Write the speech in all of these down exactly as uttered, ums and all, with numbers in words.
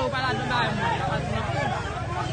Ou pa ladan bagay moun la, pa di nan.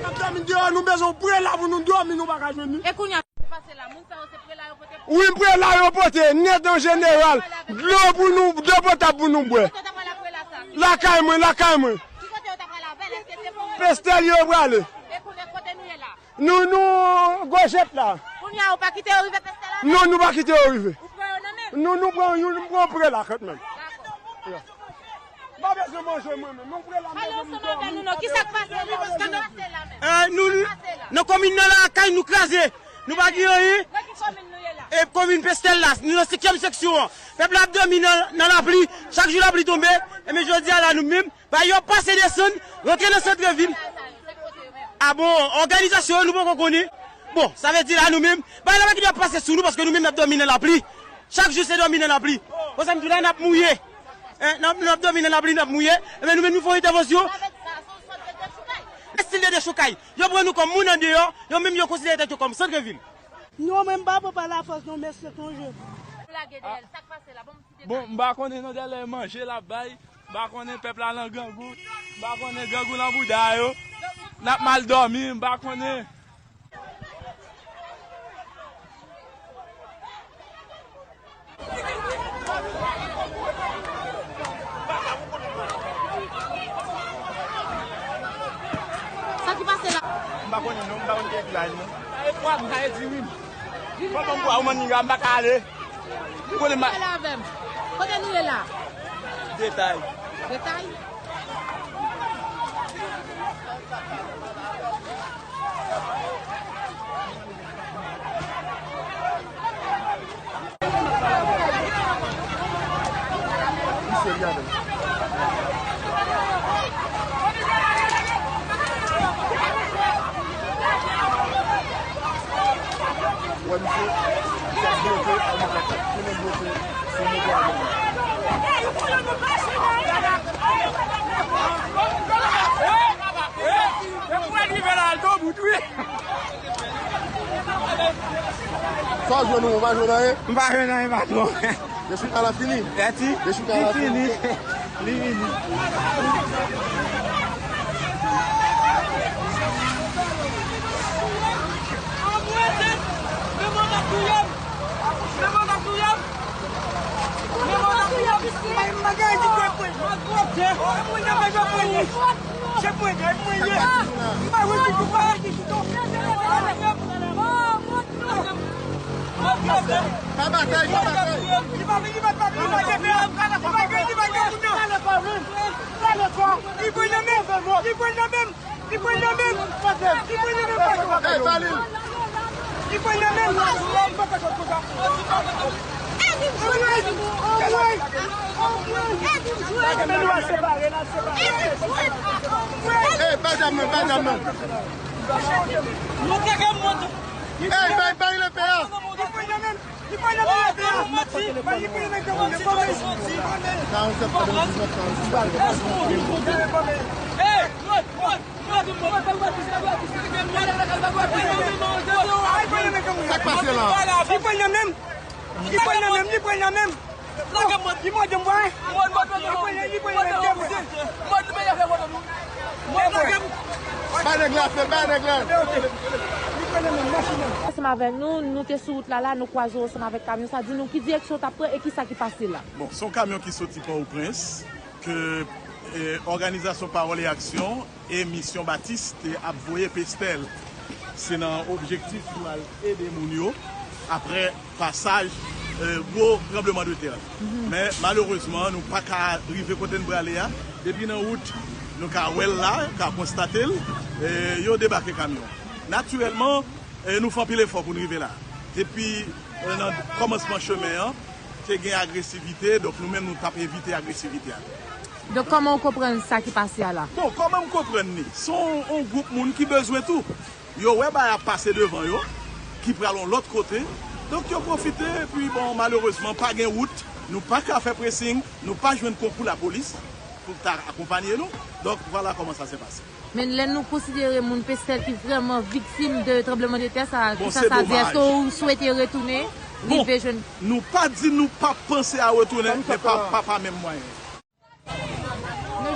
N ap dòmi deyò, nou bezwen yon prela pou nou dòmi, nou pa ka jwenn li. E kounye a, sa k pase la, moun sa yo se prela yo pote pou... Wi, prela yo pote, nèt an jeneral. Dlo pou nou, dlo potab pou nou bwè. Kote yo ta pral ak prela sa? Lakay mwen, lakay mwen. Ki kote yo ta pral avè l? Èske se pou... Pestèl yo prale. E kounye a, kote nou ye la? Nou, nou, Gojèt la. Kounye a, ou pa kite yo rive Pestèl la? Non, nou pa kite yo rive. Ou pran yo nan men? Non, nou pran, nou pran prela kanmenm. Dakò. M pa bezwen manje mwen menm. Nou prela, m bezwen m dòmi. Ki sa k pase la? Ki sa k pase la menm? Eh, nou, nan komin nan lakay nou kraze. Nou pa gen anyen. Nan ki komin nou ye la? E komin Pestèl la, nou nan senkyèm seksyon an. Pèp la ap dòmi nan, nan lapli. Chak jou lapli tonbe. Ebyen jodi a la nou menm, bay yo pase desann, rantre nan santrevil. A bon, òganizasyon yo nou poko konnen. Bon, sa vle di la nou menm, bay la pa gen dwa pase sou nou paske nou menm n ap dòmi nan lapli. Chak jou se dòmi nan lapli. Konsa m di w la n ap mouye. Hein, n ap, n ap dòmi nan lapli, n ap mouye. Ebyen nou menm nou fè yon entèvansyon. Estil de dechoukay. Yo pran nou kòm moun andeyò, yo menm yo konsidere tèt yo kòm santrevil. Non, mwen m pa pran pa lafòs non, mesye, konje. Ou lage dèyè l, sa k pase la? Bon, m ti detay. Bon, m pa konnen non, dèyè manje l ap bay. M pa konnen pèp la nan grangou. M pa konnen grangou nan bouda yo. N ap mal dòmi, m pa konnen. Sa ki pase la? M pa konnen non, m pa konn ki epi la non. Sa e pwa m, sa e diri m. Kòman m pwa ou manniga, m pa ka ale. Ou konnen ma... Pale avè m. Kote nou ye la? Detay. Detay? Wè misye, misye ap bloke, al makak, tounen bloke sou moto a menm. Sa w jwenn ou, ou pa jwenn anyen? M pa jwenn anyen, patwon. Dechoukay la fini? Li fini. Li fini. Pa batay, pa batay. Li pa vini, li pa vini, li pa vini, li pa vini, li pa vini. Li pran nan men m, li pran nan men m, li pran nan men m. Li pran nan men m, li pran nan men m. Hey, Valil. Li pran nan men m. Hey, bay zam nan, bay zam nan. Hey, bay, bay lepè a. Li pran nan men m. Li pran nan men m. Sa k pase la? Li pran nan men m. Li pran nan men m, li pran nan men m. Li mande m, wè. Li pran nan men m. Bay nèg la fè, bay nèg la. Ansanm avèk nou, nou te sou wout la la, nou kwaze ansanm avèk kamyon sa, di nou ki direksyon w t ap pran e kisa ki pase la. Bon, se yon kamyon ki soti Pòtoprens, ke, eh, òganizasyon Pawòl e Aksyon e Misyon Batis te ap voye Pestèl. Se nan objektif pou al ede moun yo aprè pasaj, eh, gwo tranbleman de tè. Men malerezman, nou pa ka rive kote n prale a. Depi nan wout, nou ka wè l la, ka konstate l, eh, yo debake kamyon. Natirèlman, eh, nou fè anpil efò pou n rive la. Depi, eh, nan kòmansman chemen an, te gen agresivite, donk nou menm nou t ap evite agresivite a. Donk, kòman w konprann sa ki pase a la? Bon, kòman m konprann li? Se yon, yon gwoup moun ki bezwen tou. Yo wè bagay ap pase devan yo, ki pral yon lòt kote. Donk, yo pwofite, epi, bon, malerezman, pa gen wout. Nou pa ka fè presing, nou pa jwenn konkou lapolis pou ta akonpanye nou. Donk, vwala kòman sa se pase. Men lè nou konsidere moun Pestèl ki vrèman viktim de tranbleman de tè sa, kisa sa di? Èske w swete retounen, rive jwenn? Nou pa di nou pa panse a retounen, men pa, pa, pa menm mwayen. Nou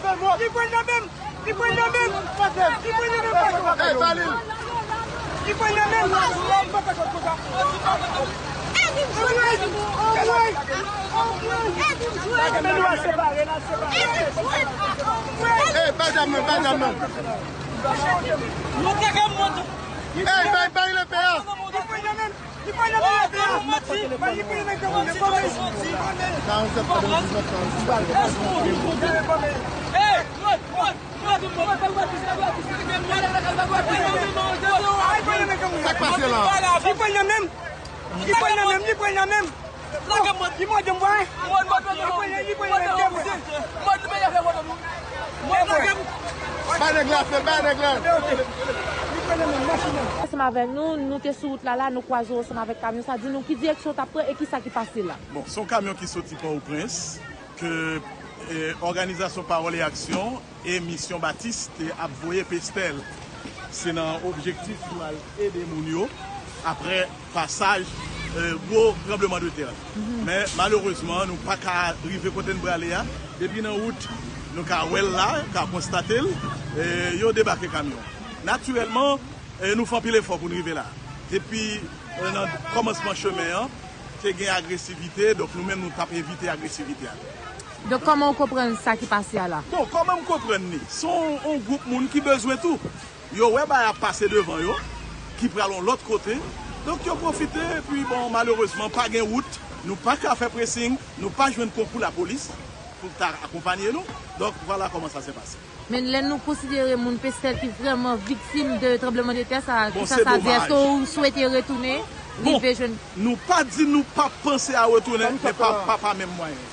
Li pran nan menm. Li pran nan menm. Li pran nan menm. Li pran nan menm. Li pran nan menm. Hey, pa zam nan, pa zam nan. Hey, bay, bay lepè a. Sa k pase la? Li pran nan menm. Li pran nan menm. Li pran nan menm. Li mande m, wè. Li pran nan menm. Bay nèg la, fè, bay nèg la. Ansanm avèk nou, nou te sou wout la, la, nou kwaze ansanm avèk kamyon sa, di nou ki direksyon w t ap pran e ki sa ki pase la. Bon, se yon kamyon ki soti Pòtoprens, ke, eh, òganizasyon Pawòl e Aksyon e Misyon Batis te ap voye Pestèl. Se nan objektif pou al ede moun yo apre pasaj, eh, gwo tranbleman de tè. Men malerezman, nou pa ka rive kote n prale a. Depi nan wout, nou ka wè l la, ka konstate l, eh, yo debake kamyon. Natirèlman, eh, nou fè anpil efò pou n rive la. Depi, eh, nan kòmansman chemen an, te gen agresivite, donk nou menm nou t ap evite agresivite a. Donk, kòman w konprann sa ki pase a la? Bon, kòman m konprann li? Se yon, yon gwoup moun ki bezwen tou. Yo wè bagay ap pase devan yo, ki pral yon lòt kote. Donk, yo pwofite, epi, bon, malerezman, pa gen wout. Nou pa ka fè pressing, nou pa jwenn konkou lapolis pou ta akonpanye nou. Donk, vwala kòman sa se pase. Men lè nou konsidere moun Pestèl ki vrèman viktim de tranbleman de tè sa, bon, kisa sa di? Èske w swete retounen, bon, rive jwenn? Nou pa di nou p ap panse a retounen, men pa, pa, pa menm mwayen.